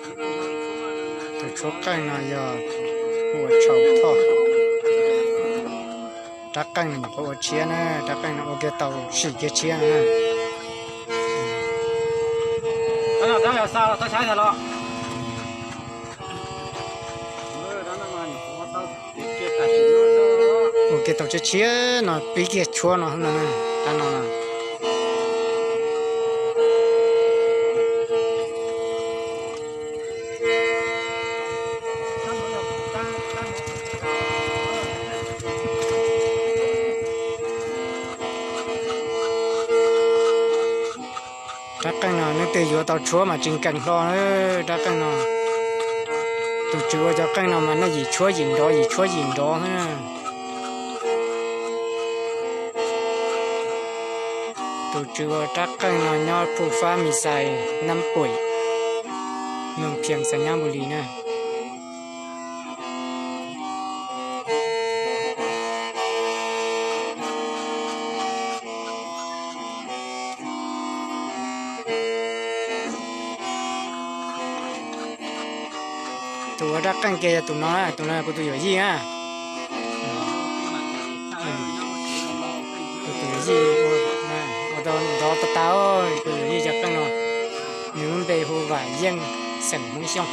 Tus tshuab qeej no yog ua tshau thoj. Rab qeej no nyuam qhuav ua tshiab na, rab qeej no ua kiag tau sim kiag tshiab na. Ua kiag tau tshiab tshiab no pib kiag tshuab no, rab no. Rab qeej no leej twg yuav tau tshuab mas tsis nkees hlo na, rab qeej no. Tus tswv ua cov qeej no mas nej yim tshuab yim nrov, yim tshuab yim nrov xwb na. Tus tswv ua rab qeej no nyob Phu Fab Mis Xais, Nam Puim, Moos Phias, Xais Nyab Npus Lis na. Tus ua rab qeej kiag yog tus no, tus no kuv tus yawm yij na. Kuv tus yawm yij ua tau nrov tas tas, kuv yawm yij cov qeej no. Nws lub npe hu Vam Yeej, xeem Hmoob Xyooj.